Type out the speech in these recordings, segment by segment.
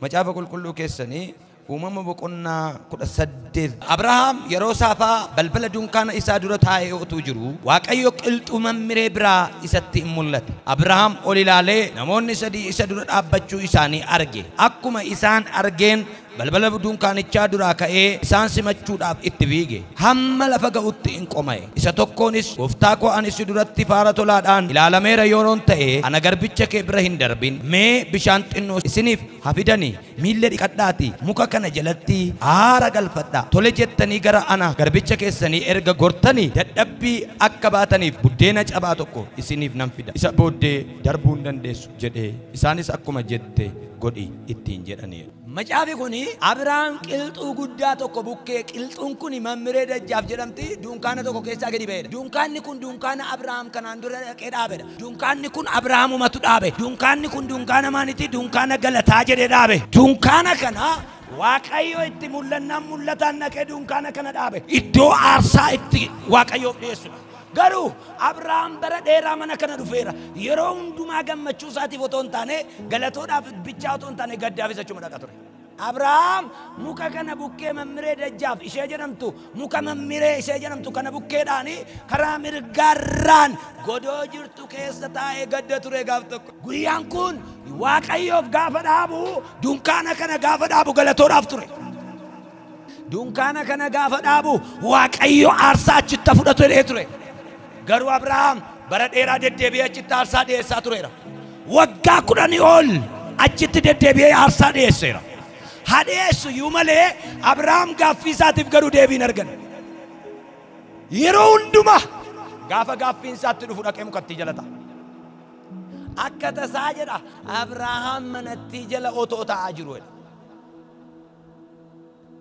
Macaafa qulqulluu keessanii uumama boqonnaa 18. Abrahaam yeroo saafaa balbala dunkaana isaa dura taa'ee utuu jiru Waaqayyo qilxuu mammiree biraa isatti hin mul'ate. Abrahaam ol ilaalee namoonni sadii isa dura dhaabbachuu isaanii arge. Akkuma isaan argeen balbala dunkaanichaa duraa ka'ee isaan simachuudhaaf itti fiige. Hamma lafa ga'utti hin qoma'e. Isa tokkoonis gooftaa koo ani si duratti faara tolaadhaan ilaalameera yeroon ta'e ana garbicha kee bira hin darbin. Mee bishaan xinnoo isiniif hafidanii miilla dhiqadhaati muka kana jalatti aara galfadhaa. Tole jettanii gara ana garbicha keessanii erga gortanii dadhabbii akka baataniif buddeena cabaa tokko isiniif nan fida. Isa booddee darbuu hin dandeessu jedhee isaanis akkuma jette godhi ittiin jedhaniiru. Macaafi kuni Abrahaam qilxuu guddaa tokko bukkee qilxuun kun mammiree dajjaaf jedhamti dunkaana tokko keessaa gadi ba'edha. Dunkaanni kun dunkaana Abrahaam kanaan dura dhaqee dhaabedha. Dunkaanni kun Abrahaamumatu dhaabe. Dunkaanni kun dunkaana maaliiti? Dunkaana galataa jedhee dhaabe. Dunkaana kana Waaqayyo itti mul'annaan mul'ataan dhaqee dunkaana kana dhaabe. Iddoo aarsaa itti Waaqayyoof dhiyeessu. Garuu Abrahaam bara dheeraa mana kana dhufeera. Yeroo hundumaa gammachuu isaatiif otoo hin taane galatoodhaaf bichaa otoo hin taane gaddaafis achuma dhaqa ture. Abrahaam muka kana bukkee mammiree dajjaaf ishee jedhamtu muka mammiree ishee jedhamtu kana bukkeedhaani karaa mirgaarraan godoo jirtu keessa taa'ee gadda ture gaaf tokko. Guyyaan kun Waaqayyoof gaafa dhaabu dunkaana kana gaafa dhaabu galatoodhaaf ture. Dunkaana kana gaafa dhaabu Waaqayyo aarsaa achitti fudhatu jedhee ture. Garuu Abrahaam bara dheeraa deddeebi'ee achitti aarsaa dhiyeessaa tureera. Waggaa 10 ol achitti deddeebi'ee aarsaa dhiyeesseera. Haa dhiyeessu iyyuu malee Abrahaam gaaffii isaatiif garuu deebii hin arganne. Yeroo hundumaa gaafa gaaffiin isaatti dhufu dhaqee mukattii jala ta'a. Akka tasaa jedha Abrahaam manattii jala otoo taa'aa jiru jedha.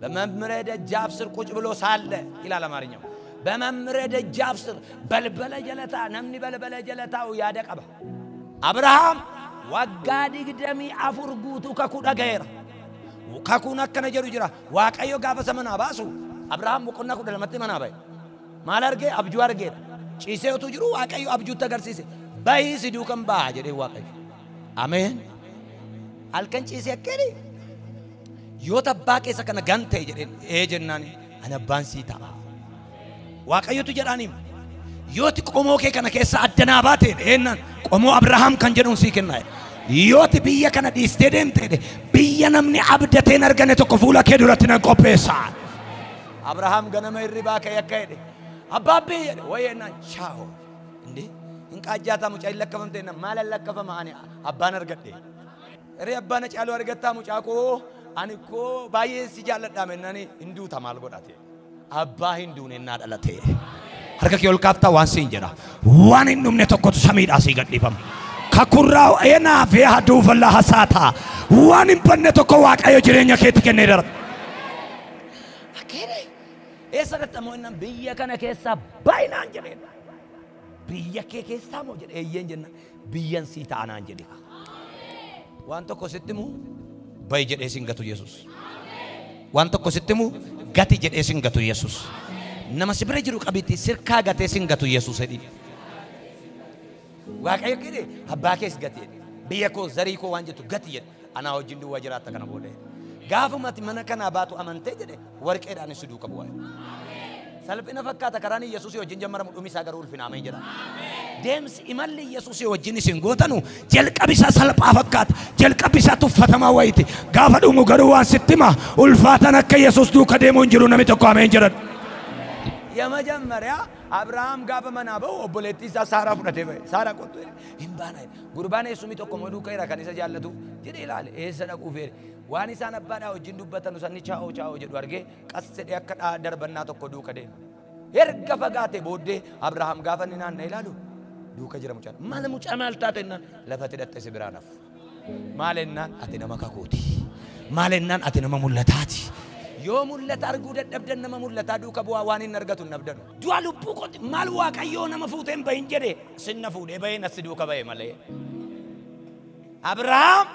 በመምሬ ደጃፍ ስር ቁጭ ብሎ ሳለ ይላል አማርኛው። በመምሬ ደጃፍ ስር በልበለ ጀለታ ነምኒ በልበለ ጀለታው ያደቀባ አብርሃም waggaa 24 guutuu kakuu dhaga'eera. Kakuun akkana jedhu jira. Waaqayyo gaafa isa manaa baasu Abrahaam boqonnaa 12tti manaa ba'e. Maal argee? Abjuu argeedha. Ciisee utuu jiru Waaqayyo abjuutti agarsiise. Bahii si duukan ba'a jedhee Waaqayyo. Ameen. Halkan ciisee akkeeni yoo tabbaa keessa kana gantee jedheen ee jennaan ani abbaan sii ta'a. Waaqayyotu jedhaaniim yooti qomoo kee kana keessa addanaa baate eennan qomoo Abrahaam kan jedhuun sii kennaa. Yooti biyya kana dhiistee deemte biyya namni abdateen argane tokko fuula kee duratti nan qopheessa. Abrahaam ganama hirribaa ka'e akka jedhe abbaabbii jedhe wayeennaan chaawo እንዴ hinqaajjaataa mucaa hin lakkafamte jennaan maal lakkafama ani abbaan argadhe. Ree abbaan caaluu argattaa mucaa koo ani koo baay'ee si jaalladhaa mennaan hin duuta maal godhate. Abbaa hin duune innaa dhalate. Harka kee ol kaaftaa waan siin jedha. Waan hin dhumne tokkotu samiidhaa sii gadhiifama. Kakurraa eenaa fi haduufallaa hasaataa. Waan hin banne tokko Waaqayyo jireenya keetti kennee darba. Akkeene eessa dhaqxa innaan biyya kana keessaa baay'inaan jedheen. Biyya kee keessaa moo jedhe eeyyeen jennaan biyyan sii ta'anaan jedhe. Waan tokko sitti himu bayi jedhee siin gatu Yesuus. Waan tokko sitti himu gati jedhee siin gatu Yesuus. Nama si bira jiru qabiitti sirkaa gatee siin gatu Yesuus jedhi. Waaqayyo jedhe abbaa kees gati jedhe. Biyya koo zarii koo waan jettu gati jedhe. Anaa wajjin duwwaa jiraatta kana booda. Gaafumati mana kanaa baatu amantee jedhe warqeedhaan si duuka bu'aa. Salphina fakkaata karaan Yesuus wajjin jammaramu dhumi isaa garuu ulfina ameen jedha. Deemsi imalli Yesuus wajjin isin gootanu jalqabi isaa salphaa fakkaata. Jalqabi isaa tuffatamaa wayiiti. Gaafa dhumu garuu waan sitti hima ulfaatan akka Yesuus duuka deemuu hin jiru namni tokko ameen jedhan. የመጀመሪያ አብርሃም gaafa manaa ba'u obboleettii isaa Saaraa fudhatee ba'e. Saaraa qottu hin baana. Gurbaan eessumii tokko moduu ka'eera kan isa jaallatu jedhee ilaale eessa dhaquu feere. Waan isaan abbaadhaa wajjin dubbatan sanni chaa'oo chaa'oo jedhu argee qas jedhee akka darbannaa tokko duuka deeme. Erga fagaate booddee Abrahaam gaafa inni naanna ilaalu duuka jira mucaan. Maal mucaa maal taate jennaan lafatti hidhatte si biraan hafu. Maal jennaan ati nama kakuuti. Maal jennaan ati nama mul'ataati. Yoo mul'ata arguu dadhabdan nama mul'ataa duuka bu'aa waan hin argatu hin dhabdanu. Du'a lubbuu kooti maal Waaqayyoo nama fuutee hin bahin jedhe sinna fuudhee baheen as duuka bahe malee. Abrahaam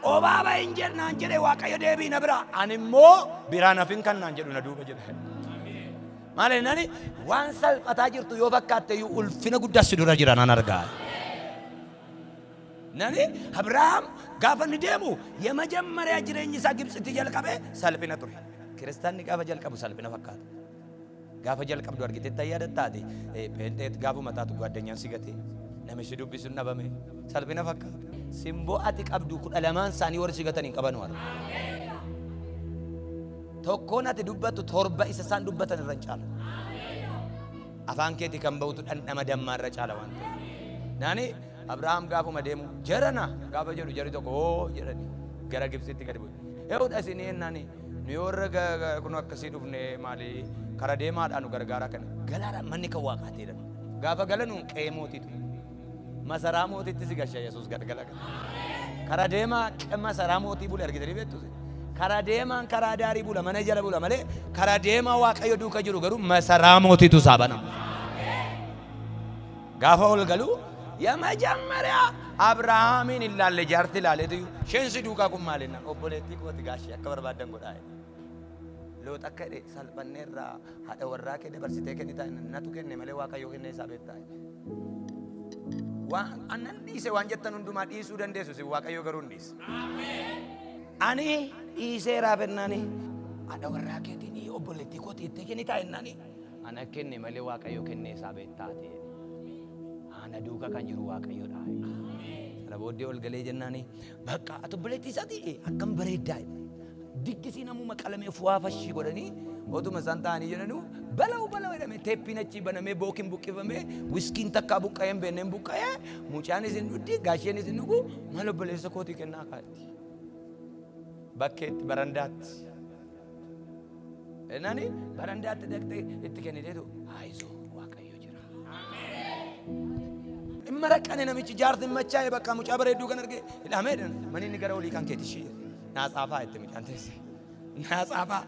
qobaa bahin jennaan jedhe Waaqayyo deebii na bira ani immoo biraan hafin kan naan jedhu na duuba jedhe. Maal jennaan waan salphataa jirtu yoo fakkaatte iyyuu ulfina guddaa si dura jira naan argaa. Nani Abrahaam Gaafa inni deemu የመጀመሪያ jireenyi isaa Gibxitti jalqabe salphina ture. Kiristaanni gaafa jalqabu salphina fakkaata. Gaafa jalqabdu argiteetta yaadattaate pheenxeet gaafuma taatu gaaddanyaan si gate namni si dubbisuun dhabame salphina fakkaata. Simboo ati qabdu 12 isaanii warri si gatan hin qabanu har'a. Tokkoon ati dubbattu 7 isa isaan dubbatan irra hin caalu. Afaan keetii kan ba'utu dhandhama dammaa irra caala waan ta'eef. Naani Abrahaam gaafuma deemu jarana gaafa jedhu jarri tokko hoo jedhani gara Gibxitti gadi bu'e. Eewudha isin yennaani nu warra kun akkasii dhufne maali kara deemaadhaan nu gargaaraa kana galaadhaan manni kan waaqaa ta'edha. Gaafa galanu qe'ee mootiitu masaraa mootiitti si gasha Yesuus galgala kana. Kara deemaa masaraa mootii bule argitanii beektu. Kara deemaan karaa daarii bula mana jala bula malee kara deemaa Waaqayyo duuka jiru garuu masaraa mootiitu isaa banama. Gaafa ol galu የመጀመሪያ አብርሃምን ይላል ጃርት ይላል isheen si duukaa kun maal jennaan obboleettii kooti gaashee akka barbaadan godhaa jedhe. Loox akka jedhe salphanneerraa haadha warraa kee dabarsitee kennitaa natu kenne malee Waaqayyo kenne isaa beektaa jedhe. Waan annan dhiise waan jettan hundumaa dhiisuu dandeessu si Waaqayyo garuu hin dhiise. Ani dhiiseeraa jennaani haadha warraa keetiin obboleettii kooti jettee kennitaa jennaani ana kenne malee Waaqayyo kenne isaa beektaa jedhe. Ana duuka kan jiru Waaqayyoodha. Sana booddee ol galee jennaani bakka ati obboleettii isaatii akkam bareeddaa jedhe. Diggisii namuma qalamee fuwaafashii godhanii otuma isaan ta'anii jedhanuu balaw balaw jedhamee teeppiin achi banamee bookiin buqqifamee wiskiin takkaa buqqa'ee hin beekneen buqqa'ee mucaan isin dhugdi gaasheen isin dhugu maal obboleessa kootii kennaa kaatti. Bakkeetti barandaatti. Jennaani barandaatti dhaqxee itti kenniteetu haayisoo Waaqayyo jira. Maraqane namichi jaarsi machaa'e bakka mucaa bareedduu kan arge hidhamee manni inni gara olii kan keeti ishee naa tsaafaa itti mucaan teesse naa tsaafaa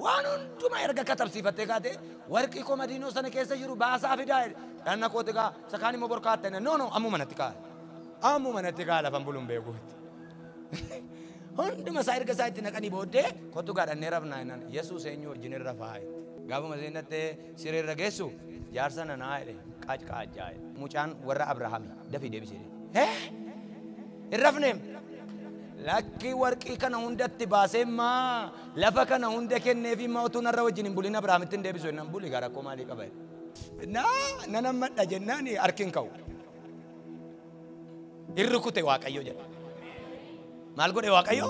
waan hundumaa erga katabsiifattee kaate warqii koo madiinoo sana keessa jiru baasaa fidaa dhanna kooti gaa isa kaan immoo borkaatte no no ammuma natti kaa ammuma natti kaa lafan buluun beekuutti hunduma isaa erga isaa itti naqanii booddee kottu gaadhannee rafnaa jennaan Yesuus eenyu wajjin irra fa'aa itti gaafuma seenattee siree irra geessu jaarsa nanaa jedhe qaac qaajjaa jedhe mucaan warra Abrahaami dafii deebisee jedhe hin rafneem lakkii warqii kana hundatti baasee maa lafa kana hunda kenneefi maa utuu narra wajjin hin bulin Abrahaamitti hin deebisu jennaan buli gara rakkoo maalii qaba jedhe naa nan ammadha jennaan harki hin ka'u hin rukute Waaqayyo jedha maal godhe Waaqayyo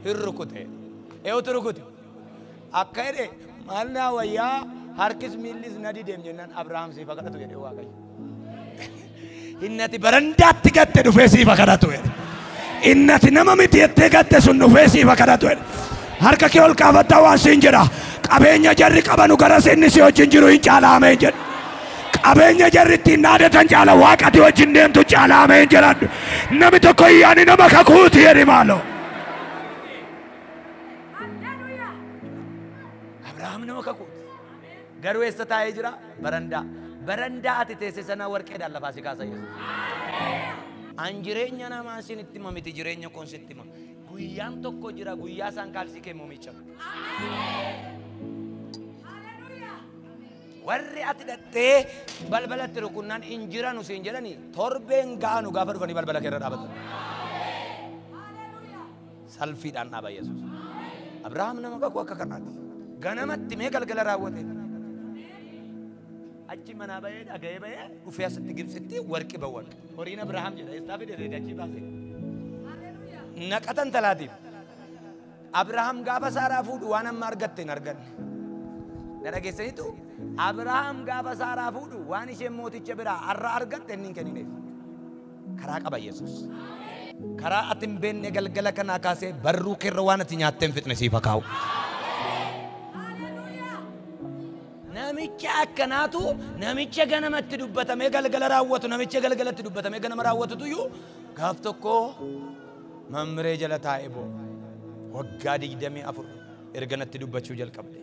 hin rukute eenyutu rukute akka jedhe maal naa wayyaa harkis miillis na dideem jennaan Abrahaam siif haa kadhatu jedhe Waaqayyo. Innati barandaatti gatte dhufee siif haa kadhatu jedhe. Innati nama miti jettee gatte sun dhufee siif haa kadhatu jedhe. Harka kee ol kaafattaa waan siin jedha. Qabeenya jarri qabanu gara inni si wajjin jiru hin caalaameen jedhe. Qabeenya jarri ittiin dhaadatan caala waaqati wajjin deemtu caalaameen jedhan. Namni tokko iyyaani nama kakuuti jedhi maaloo. Abrahaam nama kakuuti. Garuu eessa taa'ee jira? Barandaa. Barandaa ati teesse sana warqeedhaan lafaa si kaasa Yesuus. An jireenya namaa isinitti hima miti jireenya koon sitti hima. Guyyaan tokko jira guyyaa isaan kaalsii kee immoo miicamu. Warri ati dhattee balbalatti rukunnaan hin jiranu siin jedhani torbeen ga'anu gaafa dhufanii balbala kee irra dhaabatan. Salfiidhaan dhaaba Yesuus. Abrahaam nama kakuu akka kanaati. Ganamatti mee galgala raawwate. Achi manaa bahee dhaga'ee bahee dhufee asitti Gibxitti warqi bawwan. Horiin Abrahaam jedha eessaa fide reeti achi baase. Naqatan talaatiif. Abrahaam gaafa Saaraa fuudhu waan amma argatte hin arganne. Na dhageessaniitu Abrahaam gaafa Saaraa fuudhu waan isheen mooticha biraa har'a argatte inni hin kennineef. Karaa qaba Yesuus. Karaa ati hin beekne galgala kanaa kaasee barruu keerra waan ati nyaattee hin fixne siif haa kaa'u. Namicha akkanaatu namicha ganamatti dubbatamee galgala raawwatu namicha galgalatti dubbatamee ganama raawwatutu iyyuu gaaf tokko mammiree jala taa'ee boo waggaa 24 erga natti dubbachuu jalqabde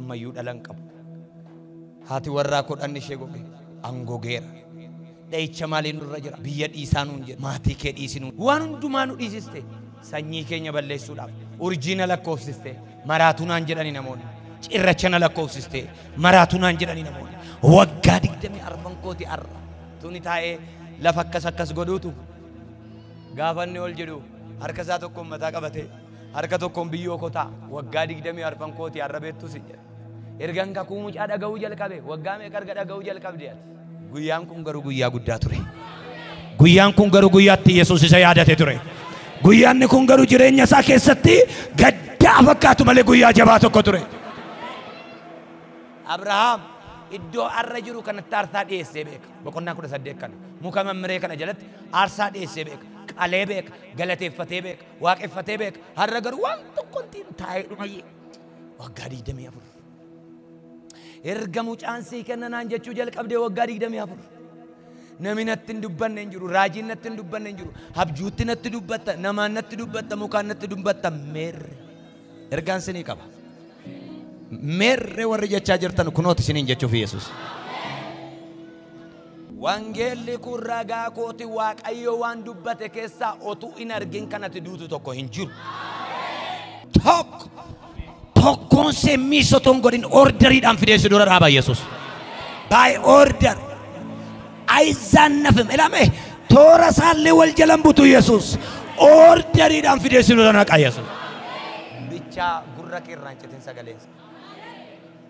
ammayyuu dhala hin qabu. Haati warraa kodhanni ishee goge an gogeera. Dha'icha maaliin nurra jira biyya dhiisaa nuun jedhe maatii kee dhiisi nuun waan hundumaa nu dhiisiste sanyii keenya balleessuudhaaf urjii na lakkoofsiste maraatuu naan jedhani namoonni. Cirracha na lakkoofsiste maraatuu naan jedhani namoonni. Waggaa 24 kooti har'a tuni taa'ee lafa akkas akkas godhuutu gaafa inni ol jedhu Harka isaa tokkoon mataa qabatee harka tokkoon biyyoo kotaa waggaa 24 kooti har'a beektus hin jedhe. Ergan kakuu mucaa dhaga'uu jalqabe waggaa meeqa erga dhaga'uu jalqabde ati. Guyyaan kun garuu guyyaa guddaa ture. Guyyaan kun garuu guyyaatti Yesuus isa yaadate ture. Guyyaanni kun garuu jireenya isaa keessatti gaddaa fakkaatu malee guyyaa jabaa tokko ture. Abrahaam iddoo arra jiru kanatti aarsaa dhiyeessee beeka. Boqonnaa 18 kana muka mammiree kana jalatti aarsaa dhiyeessee beeka. Qalee beeka, galateeffatee beeka, waaqeffatee beeka. Har'a garuu waan tokko hin taa'ee dhumayyee. Waggaa 24. Erga mucaan sii kenna naan jechuu jalqabdee waggaa 24. Namni natti hin dubbanne hin jiru, raajiin natti hin dubbanne hin jiru, abjuutti natti dubbatta, namaan natti dubbatta, mukaan natti dubbatta. Meerre ergaan sinii qaba. Meerre warri jechaa jirtan kunooti isiniin jechuuf Yesuus. Wangeelli kun ragaa kooti. Waaqayyo waan dubbate keessaa otuu hin argin kanatti duutu tokko hin jiru. Tokko tokkoon see miss otoo hin godhin orderiidhaan fidee si dura dhaaba Yesuus. By order. አይዛነፍም እላሜ toora isaallee wal jalan butu Yesuus. Orderiidhaan fidee si dura naqa Yesuus. Bichaa gurra keerraan citin sagaleensa.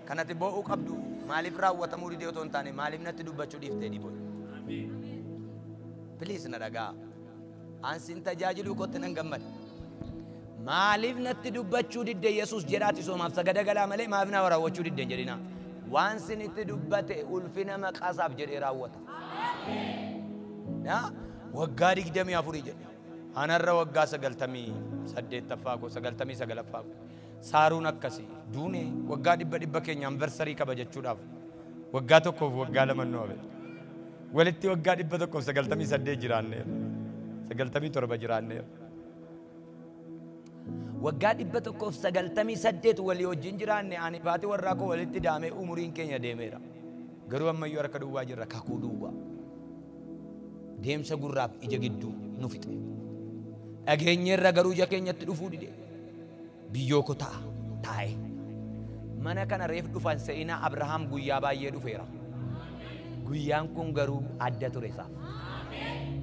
Kanatti boo'uu qabdu maaliif raawwatamuu didee otoo hin taane maaliif natti dubbachuu dhiiftee dhiboo. Please na dhagaa. Ansin tajaajiluu kootti nan gammada. Maaliif natti dubbachuu didde Yesuus jedhaati soomaaf sagada galaa malee maaf na raawwachuu didde hin jedhinaa. Waan sinitti dubbate ulfina maqaasaaf jedhee raawwata. Waggaa 24 jedhe. Anarra waggaa 98ffaa koo 99ffaa koo. Saaruun akkasii duune waggaa 100 keenya anniversary kabajachuudhaaf waggaa tokkoof waggaa lama nu hafe. Walitti waggaa 198 jiraanneera. 97 jiraanneera. Waggaa 198 walii wajjin jiraanne ani baati warraa koo walitti daamee umuriin keenya deemeera. Garuu ammayyuu harka duwwaa jirra, kakuu duwwaa. Deemsa gurraaf ija gidduu nu fixe. Dhageenyeerra garuu ija keenyatti dhufuu dide. Biyyoo koo ta'a taa'e. Mana kana reef dhufan se'inaa Abrahaam guyyaa baay'ee dhufeera. Guyyaan kun garuu adda ture isaaf.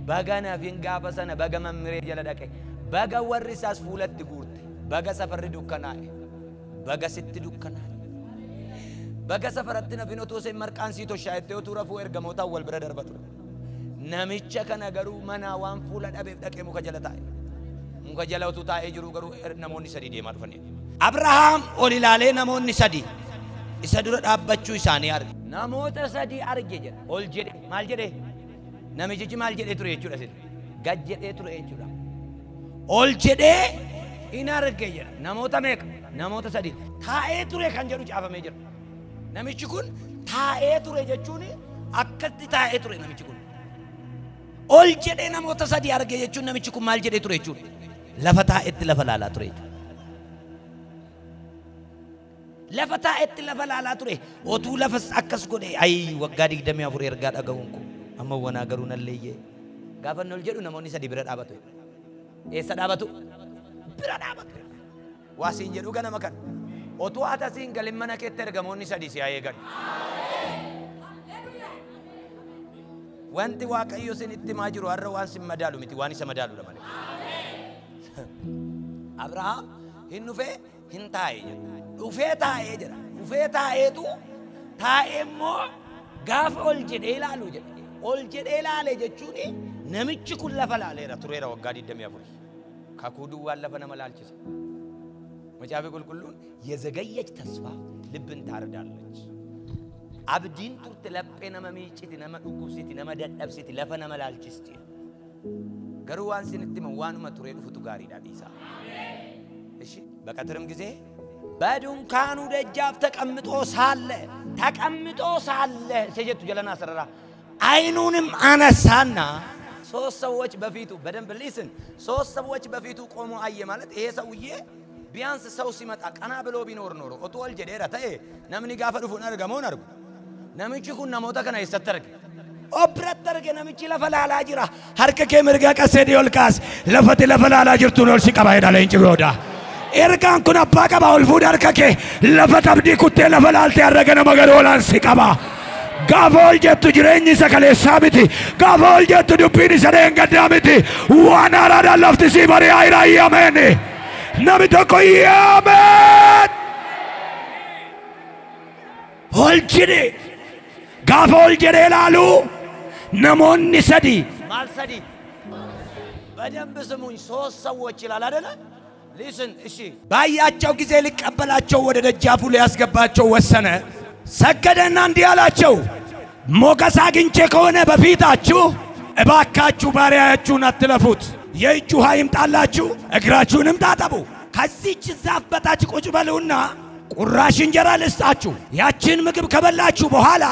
Baga naafin gaafa sana baga mammiree jala dhaqe. Baga warri isaas fuulatti guurte. Baga safarri dukkanaa'e. Baga sitti dukkanaa'e. Baga safaratti nafin otoo seen marqaan sii toshaa'ettee otuu rafuu ergamootaan wal bira darba ture. Namicha kana garuu manaa waan fuula dhabeef dhaqee muka jala taa'e. Muka jala otuu taa'ee jiru garuu namoonni sadii deemaa dhufanii. Abrahaam ol ilaalee namoonni sadii isa dura dhaabbachuu isaanii arge. Namoota sadii arge jedha. Ol jedhe maal jedhe? Namichichi maal jedhee ture jechuudha sin. Gad jedhee ture jechuudha. Ol jedhee in arge jedha. Namoota meeqa? Namoota sadii. Taa'ee ture kan jedhu caafamee jira. Namichi kun taa'ee ture jechuun akkatti taa'ee ture namichi kun. Ol jedhee namoota sadii arge jechuun namichi kun maal jedhee ture jechuudha. Lafa taa'etti lafa laalaa ture jechuudha. Lafa taa'etti lafa laalaa ture. Otuu lafas akkas godhe ayi waggaa 24 ergaa dhaga'uun kun amma wanaa garuu nalleeyyee. Gaafa inni ol jedhu namoonni sadii bira dhaabatu. Eessa dhaabatu? Bira dhaabatu. Waa siin jedhu ganama kana. Otuu ati asiin galin mana keetti ergamoonni sadii si haa eegan. Wanti Waaqayyo sinitti himaa jiru har'a waan sin madaalu miti, waan isa madaaludha malee. Abrahaam hin dhufee hin taa'ee jedha. Dhufee taa'ee jedha. Dhufee taa'eetu taa'ee immoo gaafa ol jedhee ilaalu jedha. Ol jedhee ilaale jechuun namichi kun lafa laaleera tureera waggaa 24. Kakuu duwwaan lafa nama laalchisa. Macaafa qulqulluun የዘገየች ተስፋ ልብን ታርዳለች። Abdiin turte laphee nama miicciti, nama dhukkubsiti, nama dadhabsiti, lafa nama laalchisti. Garuu waan sinitti himan waanuma turee dhufutu gaariidha dhiisaa. እሺ በቀትርም ጊዜ በድንኳኑ ደጃፍ ተቀምጦ ሳለ ሴጀቱ ጀለና ሰረራ አይኑንም አነሳና ሶስት ሰዎች በፊቱ በደንብ listen፣ ሶስት ሰዎች በፊቱ ቆሞ አየ ማለት ይሄ ሰውዬ ቢያንስ ሰው ሲመጣ ቀና ብሎ ቢኖር ኖሮ otoo ol jedheera ta'e namni gaafa dhufu hin argamu hin argu. Namichi kun namoota kana eessatti arge? Of biratti arge. Namichi lafa laalaa jira. Harka kee mirgaa qaseedii ol kaas. Lafati lafa laalaa jirtuun ol si qaba jedha leenci gooda. Ergaan kun abbaa qaba. Ol fuudhi harka kee. Lafa tabdii kuttee lafa laaltee har'a ganama garuu olaan si qaba. Gaafa ol jettu jireenyi isa kaleessaa miti. Gaafa ol jettu dubbiin isa dheengaddaa miti. Waan haaraadhaan lafti sii bari'aa jira. Ameen. Namni tokko ameen. Ol jedhe gaafa ol jedhee ilaalu namoonni sadi maal sadi? በደንብ ስሙኝ። ሶስት ሰዎች ይላል አይደለ? Listen እሺ። ባያቸው ጊዜ ሊቀበላቸው ወደ ደጃፉ ሊያስገባቸው ወሰነ። ሰገደና እንዲህ አላቸው፣ ሞገስ አግኝቼ ከሆነ በፊታችሁ እባካችሁ ባሪያችሁን አትለፉት። የእጅ ውሃ ይምጣላችሁ፣ እግራችሁንም ታጠቡ። ከዚህች ዛፍ በታች ቁጭ በሉና ቁራሽ እንጀራ ልስጣችሁ። ያችን ምግብ ከበላችሁ በኋላ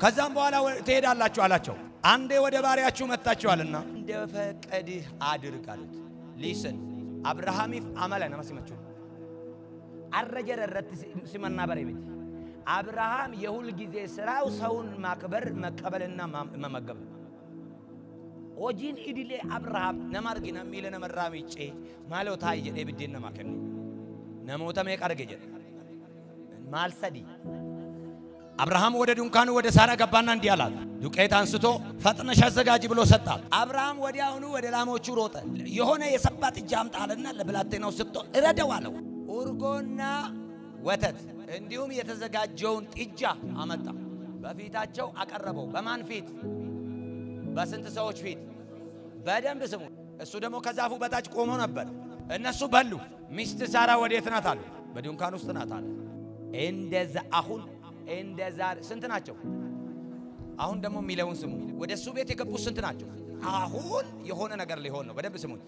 ከዛም በኋላ ትሄዳላችሁ አላቸው። አንዴ ወደ ባሪያችሁ መጥታችኋልና እንደ ፈቀድህ አድርግ አሉት። Listen አብርሃሚፍ አመለ ነመሲመቹ አረጀረረት ሲመና በሬ ቤት አብርሃም የሁል ጊዜ ስራው ሰውን ማክበር መቀበልና መመገብ። Hojiin idilee አብርሃም nama argina miila namarraa miiccee maaloo taa'i jedhee biddeen namaa kennu. Namoota meeqa arge jedhe? Maal sadi? አብርሃም ወደ ድንኳኑ ወደ ሳራ ገባና እንዲህ አላት፣ ዱቄት አንስቶ ፈጥነሽ አዘጋጂ ብሎ ሰጣት። አብርሃም ወዲያውኑ ወደ ላሞቹ ሮጠ። የሆነ የሰባ ጥጃ አምጣ አለና ለብላቴናው ሰጥቶ እረደው አለው። እርጎና ወተት እንዲሁም የተዘጋጀውን ጥጃ አመጣ፣ በፊታቸው አቀረበው። በማን ፊት? በስንት ሰዎች ፊት? በደንብ ስሙ። እሱ ደግሞ ከዛፉ በታች ቆሞ ነበር። እነሱ በሉ። ሚስት ሳራ ወዴት ናት አሉ። በድንኳን ውስጥ ናት አለ። እንደዛ አሁን እንደዛ ስንት ናቸው? አሁን ደግሞ የሚለውን ስሙ። ወደ እሱ ቤት የገቡ ስንት ናቸው? አሁን የሆነ ነገር ሊሆን ነው። በደንብ ስሙኝ።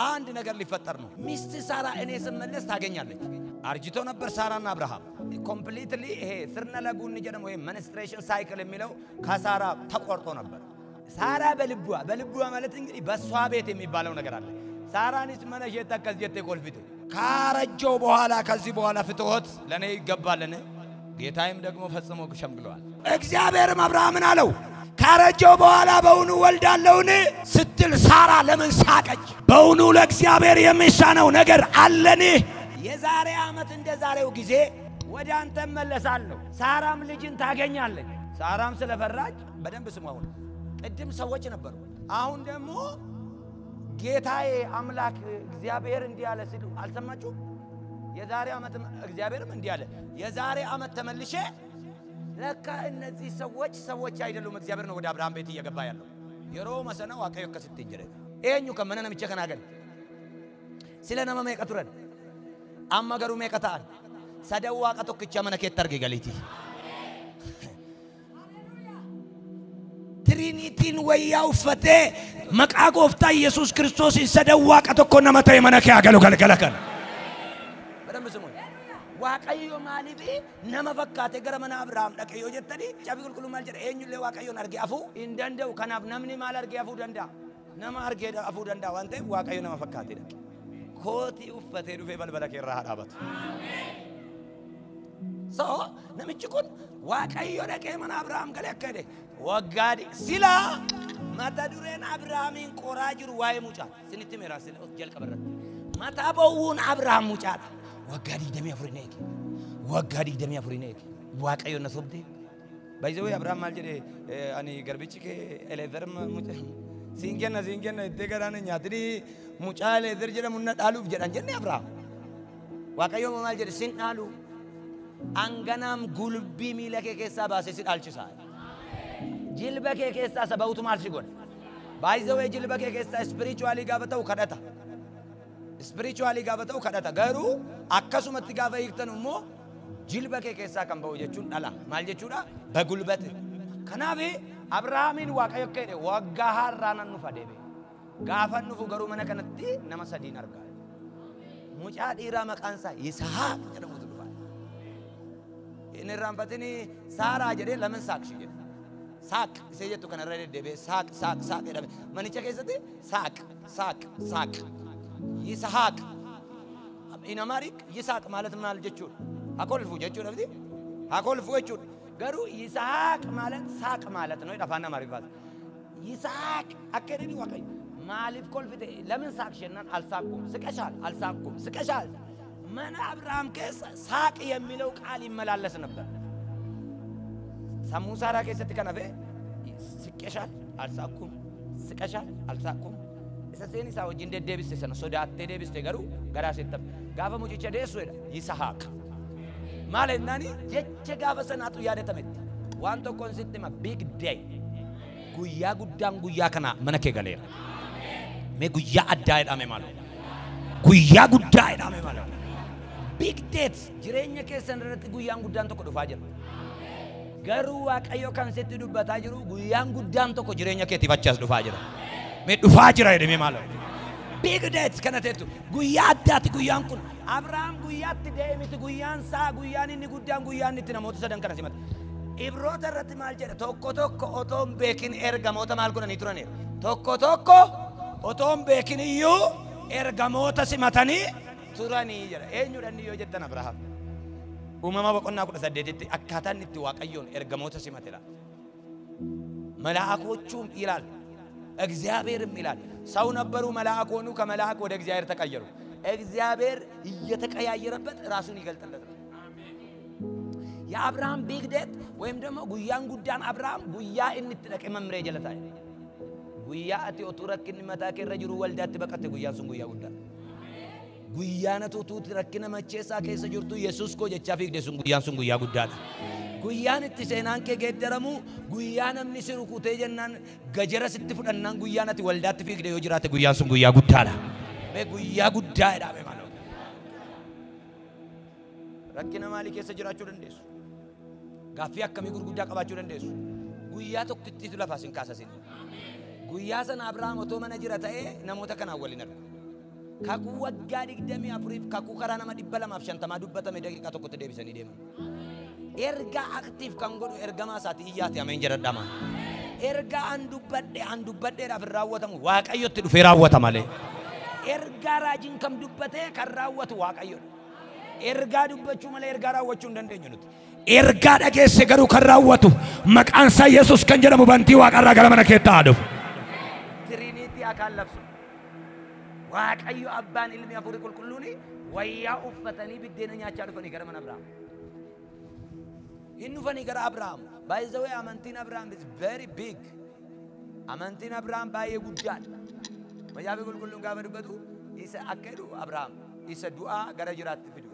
አንድ ነገር ሊፈጠር ነው። ሚስት ሳራ እኔ ስመለስ ታገኛለች። አርጅቶ ነበር ሳራና አብርሃም። Completely ይሄ sirna laguu jedhamu ይሄ menstruation cycle የሚለው ከሳራ ተቆርጦ ነበር። ሳራ በልቧ በልቧ ማለት እንግዲህ በሷ ቤት የሚባለው ነገር አለ። Saaraanis mana isheetti akkas jette kolfite። ካረጀው በኋላ ከዚህ በኋላ ፍትወት ለኔ ይገባልን? ጌታዬም ደግሞ ፈጽሞ ሸምግለዋል። እግዚአብሔርም አብርሃምን አለው ካረጀው በኋላ በውኑ ወልዳለሁን ስትል ሳራ ለምን ሳቀች? በውኑ ለእግዚአብሔር የሚሳነው ነገር አለን? የዛሬ ዓመት እንደ ዛሬው ጊዜ ወደ አንተ እመለሳለሁ፣ ሳራም ልጅን ታገኛለች። ሳራም ስለፈራች በደንብ ስሙ። አሁን ቅድም ሰዎች ነበሩ። አሁን ደግሞ ጌታዬ አምላክ እግዚአብሔር እንዲህ አለ ሲሉ አልሰማችሁም? የዛሬ ዓመት እግዚአብሔርም እንዲህ አለ፣ የዛሬ ዓመት ተመልሼ ለካ እነዚህ ሰዎች ሰዎች አይደሉም፣ እግዚአብሔር ነው ወደ አብርሃም ቤት እየገባ ያለው። Yeroo sana Waaqayyo akkasitti hin jedhe. Eenyu kan mana namicha kanaa gale? Sila nama meeqa turan? Amma garuu meeqa ta'an? Sadan Waaqa tokkicha mana keetti arge galiiti. Trinity n wayyaa uffatee maqaa gooftaa Yesuus Kiristoosiin sadan Waaqa tokko nama ta'e mana kee haa galu galgala kana. በደንብ ስሙኝ። Waaqayyo maaliif nama fakkaatee gara mana Abrahaam dhaqe yoo jettanii Macaafi Qulqulluun maal jedha? Eenyullee Waaqayyoon argee hafuu hin danda'u. Kanaaf namni maal argee hafuu danda'a? Nama argee hafuu danda'a waan ta'eef Waaqayyo nama fakkaatee dhaqe. Kootii uffatee dhufee balbala kee irraa haa dhaabatu. So namichi kun Waaqayyo dhaqee mana Abrahaam galee akka jedhe waggaa silaa mata dureen Abrahaamiin qoraa jiru waa'ee mucaa sinitti meeraa jalqaba irratti mataa bowwuun Abrahaam mucaadha. Waggaa 24 eege. Waggaa 24 eege. Waaqayyo na sobdee. Baay'ee Abrahaam maal jedhe ani garbichi kee Eleezer mucaa siin kenna siin kenna ittee garaan nyaatini mucaa Eleezer jedhamu na dhaaluuf jedhan jenne Abrahaam. Waaqayyo maal jedhe sin dhaalu. Anganaam gulbii miila kee keessaa baasee si dhaalchisa. Jilba kee keessaa sabautu maal si godha? Baay'ee jilba kee keessaa spiritually gaafa ta'u kadhata. Spiritually gaafa ta'u kadhata. Garuu akkasumatti gaafa hiiktan immoo jilba kee keessaa kan ba'u jechuun dhala. Maal jechuudha? በጉልበት. Kanaaf Abrahaamiin Waaqayyo akka jedhe waggaa har'aa nan dhufa deebi'e. Gaafa dhufu garuu mana kanatti nama sadiin argaa. Mucaa dhiiraa maqaan isaa Yisahaaq jedhamutu dhufa. Inni irraanfatini Saaraa jedhee laman saaqshi jedhe. Saaq isee jettu kanarra deddeebi'ee saaq saaq saaq jedhame. Manicha keessatti saaq saaq saaq. Yisahaaq. In Amharic Yisaaq ማለት maal jechuudha? Hakolfu jechuudha miti? Hakolfu jechuudha. Garuu Yisahaaq ማለት ሳቅ ማለት ነው። afaan Amaariffaa. Yisahaaq akka jedhani Waaqayyo maaliif kolfite? ለምን ሳቅሽ jennaan አልሳቅኩም። ስቀሻል፣ አልሳቅኩም። ስቀሻል። Mana Abrahaam keessa ሳቅ የሚለው ቃል ይመላለስ ነበር። Sammuu Saaraa keessatti kan hafe siqqeshaal alsaaqum siqashaal alsaaqum isa seen isaa wajjin deddeebiste sana sodaattee deebiste garuu garaa seetti hafe. Gaafa mucicha deessu jedha Yisahaaq. Maal jennaani jecha gaafa sanaatu yaadatametti. Waan tokkoon sitti hima big day. Guyyaa guddaan guyyaa kana mana kee galeera. Mee guyyaa addaa jedhame maaloo. Guyyaa guddaa jedhame maaloo. Big dates jireenya keessan irratti guyyaan guddaan tokko dhufaa jira. Garuu Waaqayyo kan sitti dubbataa jiru guyyaan guddaan tokko jireenya keetiif achi as dhufaa jira. Mee dhufaa jira jedhame maaloo. Big dates kana teettu guyyaa addaati guyyaan kun. Abrahaam guyyaatti deemiti guyyaan isaa guyyaan inni guddaan guyyaan itti namoota sadan kana simate. Ibroota irratti maal jedha tokko tokko otoo hin beekin ergamoota maal godhanii turaniiru. Tokko tokko otoo hin beekin iyyuu ergamoota simatanii turanii jedha. Eenyudha inni yoo jettan Abrahaam. Uumama boqonnaa 18tti akkaataan itti Waaqayyoon ergamoota simatedha. መልአኮቹም ይላል እግዚአብሔርም ይላል ሰው ነበሩ መልአክ ሆኑ፣ ከመልአክ ወደ እግዚአብሔር ተቀየሩ። እግዚአብሔር እየተቀያየረበት ራሱን ይገልጥለት ነው። የአብርሃም big date ወይም ደግሞ guyyaan guddaan አብርሃም guyyaa inni itti dhaqe Mamree jala taa'e. Guyyaa ati otuu rakkinni mataa kee irra jiru waldaatti baqatte guyyaan sun guyyaa guddaa. Guyyaan ati utuu rakkina macheessaa keessa jirtu Yesuus koo jechaa fiigde sun guyyaan sun guyyaa guddaadha. Guyyaan itti seenaan kee geeddaramu guyyaa namni si rukutee jennaan gajara sitti fudhannaan guyyaan ati waldaatti fiigde yoo jiraate guyyaan sun guyyaa guddaadha. Mee guyyaa guddaa jedhame maaloo. Rakkina maalii keessa jiraachuu dandeessu? Gaaffii akkamii gurguddaa qabaachuu dandeessu? Guyyaa tokkittiitu lafaa sin kaasasin. Guyyaa sana Abrahaam otoo mana jira ta'ee namoota kanaan waliin argu. Kakuu waggaa 24 kakuu karaa nama 250 dubbatame daqiiqaa tokkotti deebisanii deeman. Ergaa active kan godhu ergamaa isaati iyyaate ameen jedhadhama. Ergaa an dubbadheedhaaf hin raawwatamu Waaqayyotti dhufee raawwata malee. Ergaa raajiin kam dubbatee kan raawwatu Waaqayyodha. Ergaa dubbachuu malee ergaa raawwachuu hin dandeenyu nuti. Ergaa dhageesse garuu kan raawwatu maqaan isaa Yesuus kan jedhamu bantii waaqarraa gara mana keetti haa dhufu. Trinity akaan labsu. Waaqayyo abbaan ilmi hafuurri qulqulluuni wayyaa uffatanii biddeena nyaachaa dhufanii gara mana Abrahaam. Hin dhufanii gara Abrahaam. By the way, amantiin Abrahaam is very big. Amantiin Abrahaam baay'ee guddaadha. Macaafi qulqulluun gaafa dubbatu isa akka jedhu Abrahaam isa du'aa gara jiraatti fidu.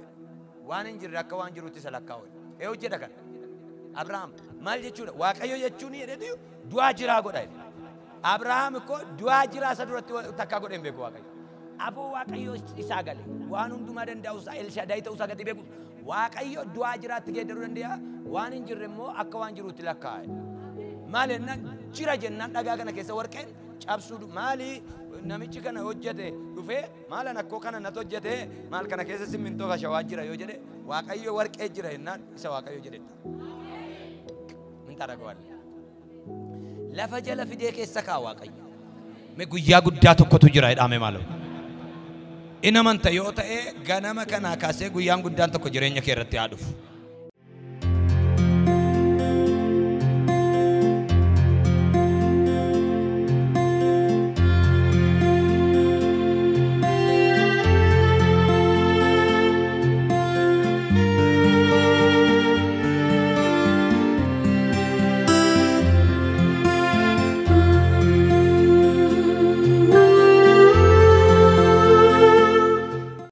Waan hin jirre akka waan jirutti isa lakkaa'u. Ee hojjedha kana. Abrahaam maal jechuudha? Waaqayyo jechuun jedhetu du'aa jiraa godha. Abrahaam እኮ du'aa jiraa isa duratti takkaa godhe hin beeku Waaqayyo. Afoo Waaqayyo isaa gale waan hundumaa danda'u isaa Elshaadaay ta'uu isaa gadi beeku. Waaqayyo du'aa jiraatti geeddaruu danda'a. Waan hin jirre immoo akka waan jirutti lakkaa'e. Maal jennaan jira jennaan dhagaa kana keessa warqeen cabsuu maali namichi kana hojjete dhufee maalan akkoo kana natu hojjete maal kana keessa simmintoo fashawaa jira yoo jedhe Waaqayyo warqee jira jennaan isa Waaqayyo jedhetta. Min taaragawaalle. Lafa jala fidee keessa kaa Waaqayyo. Mee guyyaa guddaa tokkotu jira jedhame maaloo. In amanta yoo ta'e ganama kanaa kaasee guyyaan guddaan tokko jireenya kee irratti haa dhufu.